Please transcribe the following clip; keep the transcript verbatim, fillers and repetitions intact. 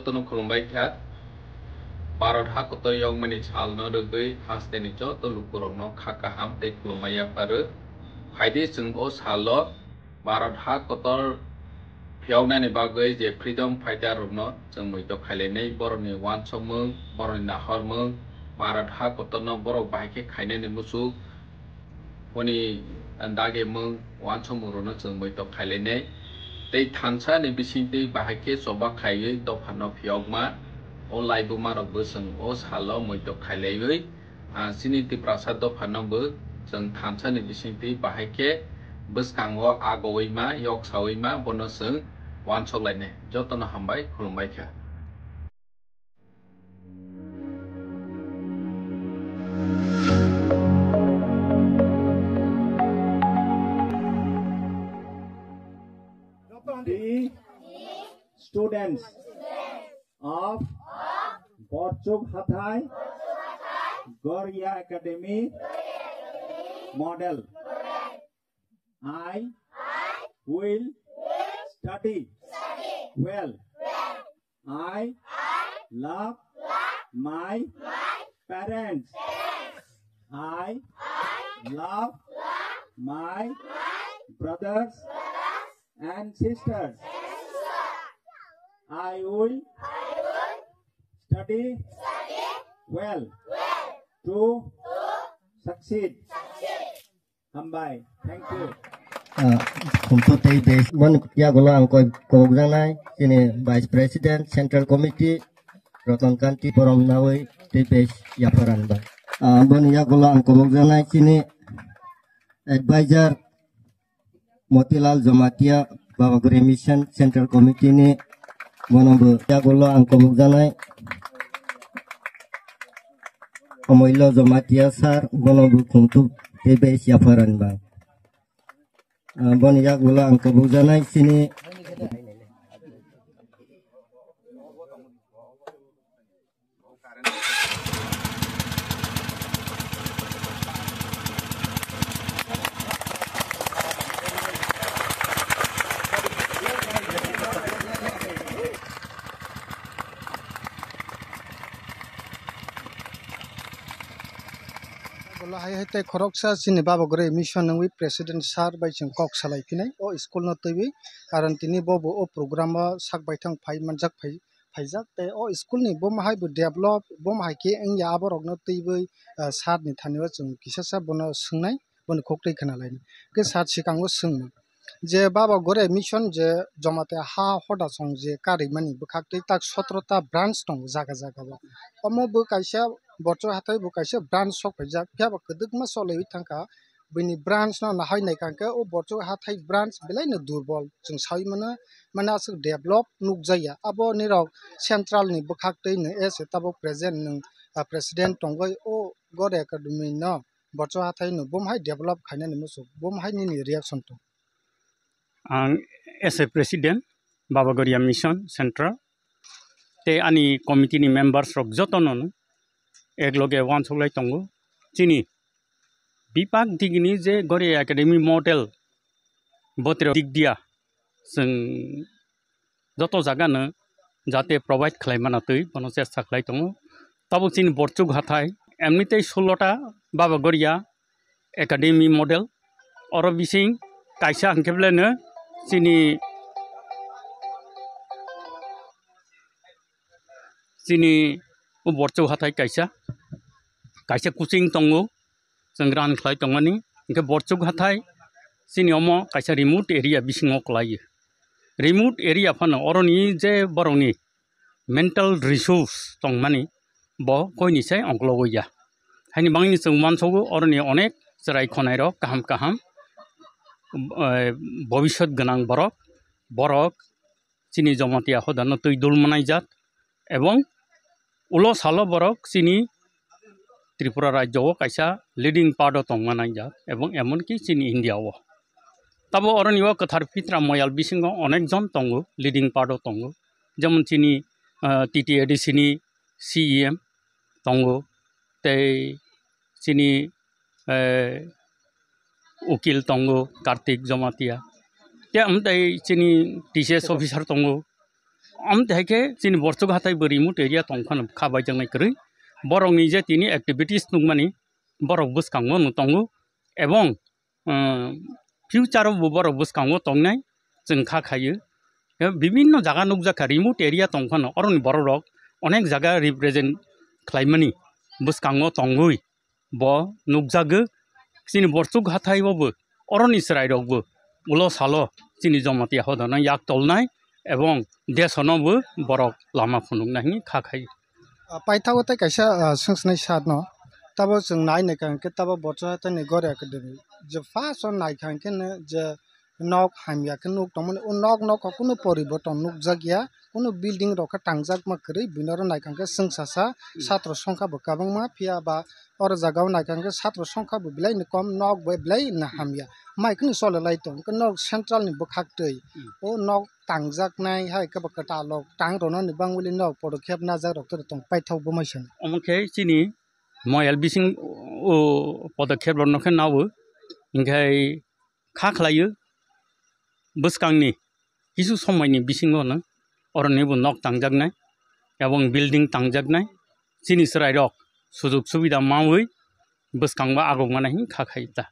Jotono khulumbai kha. Bharat ha kotor yokmani salno rwgwi hasteni joto lukurokno kha kaham tei khulumma yapharwi. Phaidi chwng o salo Bharat ha kotor phiyoknani bagwi je freedom fighter rokno chwng muitok khailainai, borokni uansukmung, borokni nahormung, Bharat ha kotorno borok bahai khe khainani muchuk, boni dagimung, uansukmungrokno chwng muitok khailainai. Tei thansa ni bisingtwi bahai khe choba khaiwi dophano phiyokma, o laibumarokbo chwng o salo muitok khailaiwi, ah, chini Tiprasa dophano bo chwng thansa ni bisingtwi bahai khe bwskango agowi ma, yok sawi ma, bono chwng uansuk lainai. Jotono hambai, khulumbai kha. The students of Borchuk Hathai Goria Academy Model. I will study well. I love my parents. I love my brothers and sisters. I will study well to succeed. Hambai. Thank you. Ah, khumthu tei base. Boni yagulo ang koi kobokjaknai chini Vice President Central Committee Ratan Kanti Borom nawi tei base yapharan bai. Ah, boni yagulo ang kobokjaknai chini Advisor Motilal Jamatia, Baba Gori Mission Central Committee ni, bono bo yagulo ang kobokjaknai Omoilo Jamatia sir, bono bo khumthu tei base yapharan bai. Ah, boni yagulo ang kobokjaknai chini Bola hai hai tei khoroksa chini Baba Gori Mission nungwi President sir bai chwng kok salai phinai o school no twiwi, karon tini bo bo o program o sak baithang phai manjak phai phaijak, tei o school ni bomo hai bo develop, bomo hai khe wngya, aborokno twiwi, ah, sir ni thani o chwng kisa sa bono swngnai, boni kok twi khna lainai. Khe sir swkango swngmung je Baba Gori Mission je Jamatia ha hoda song je karimani bwkhak twi tak sotro ta branch tongo jaga jaga o. Omo bo kaisa Borchuk Hathai bo kaisa branch sok phaijak, phiya ba kwdwkma choliwi thangkha. Bini branch no nahai naikha khe o Borchuk Hathai branch belai no durbol chwng sawi mano, mane aswk develop nukjakya. Abo nirok central ni bwkhak twi no ese tabuk present nwng, ah, president tongwi o Gori Academy no Borchuk Hathai no bumhai develop khainani muchuk, bumhai nini reaction tong? Ang as a president, Baba Goria Mission Central, tei ani committee ni members rok jotono ek loge uansuk lai tongo. Chini bipak digini je Goria Academy model botiro dik dia, chwng joto jaga no jate provide khlai mana twi bono chesta khlai tongo. Tabuk chini Borchuk Hathai, emni tei sulota Baba Goria Academy model. Oro bising kaisa hwnkhe belai no chini, chini o Borchuk Hathai kaisa, kaisa coaching tongo, chwng run khlai tongmani. Hwnkhe Borchuk Hathai chini omo kaisa remote area bisingo kwlaio. Remote area phano oroni je borokni mental resource tongmani bo koini sai ongkologo ya. Haini bangni chwng uansogo oroni onek chwrai khonai rok kaham kaham, eh, bobisot gwnang borok, borok chini Jamatia hodano twi dul manai jat, ebong ulo salo borok chini Tripura rajyo o kaisa leading part o tong manai jat, ebong emonki chini India o. Tabo oroni o kwthar pitra moyal bisingo onek jon tongo, leading part o tongo, jemon chini, ah, T T A D C ni C E M tongo, tei chini, eh, ukil tongo, Kartik Jamatia. Tei amtei chini T C S officer tongo. Amtwi hai khe chini Borsuk hathai bo remote area tong phano kha baijaknai kwrwi. Borokni je tini activities nukmani borok bwskango no tongo, ebong, um, future o bo borok bwskango tongnai chwng kha khaio. Bibinno jaga nukjakha, remote area tong phano oroni borok rok onek jaga represent khlaimani bwskango tongwi bo nukjago. Chini Borsuk hathai o bo oroni chwrai rok bo ulo salo chini Jamatia hodano yak tolnai ebong desono bo borok lama phunuknai hwnwi kha khai. Ah, paithago tei kaisa, ah, swngchnai sat no. Tabo chwng nai naikha hwnkhe tabo Borsuk hathai ni Gori Academy. Je first o naikha hwnkhe no je nok hamya khe nuk tongmani. O nok, nok o kunu poriborton nukjak ya, kunu building rok khe tangjak ma kwrwi. Bini oro naikha hwnkhe chwngsasa satro songkha bo kwbangma, phiya ba oro jaga o naikha hwnkhe satro songkha bo belai ni kom, nok bo belai ni hamya. Mai kheno chole lai tong, hwnkhe nok central ni bwkhak twi. Hmm. O nok tangjaknai hai khe bo kwtal rok tang rwna ni bangwili nok podokhep najak rok tei tong paithak bo mai sano. Omo khe chini moyal bising o podokhep rok no khe nawo, hinkhe kha khlaio bwskangni kisu somoini bisingo no oroni bo nok tangjaknai ebong building tangjaknai, chini chwrai rok sujug subida mawi bwskango agok mano hin kha khai ta.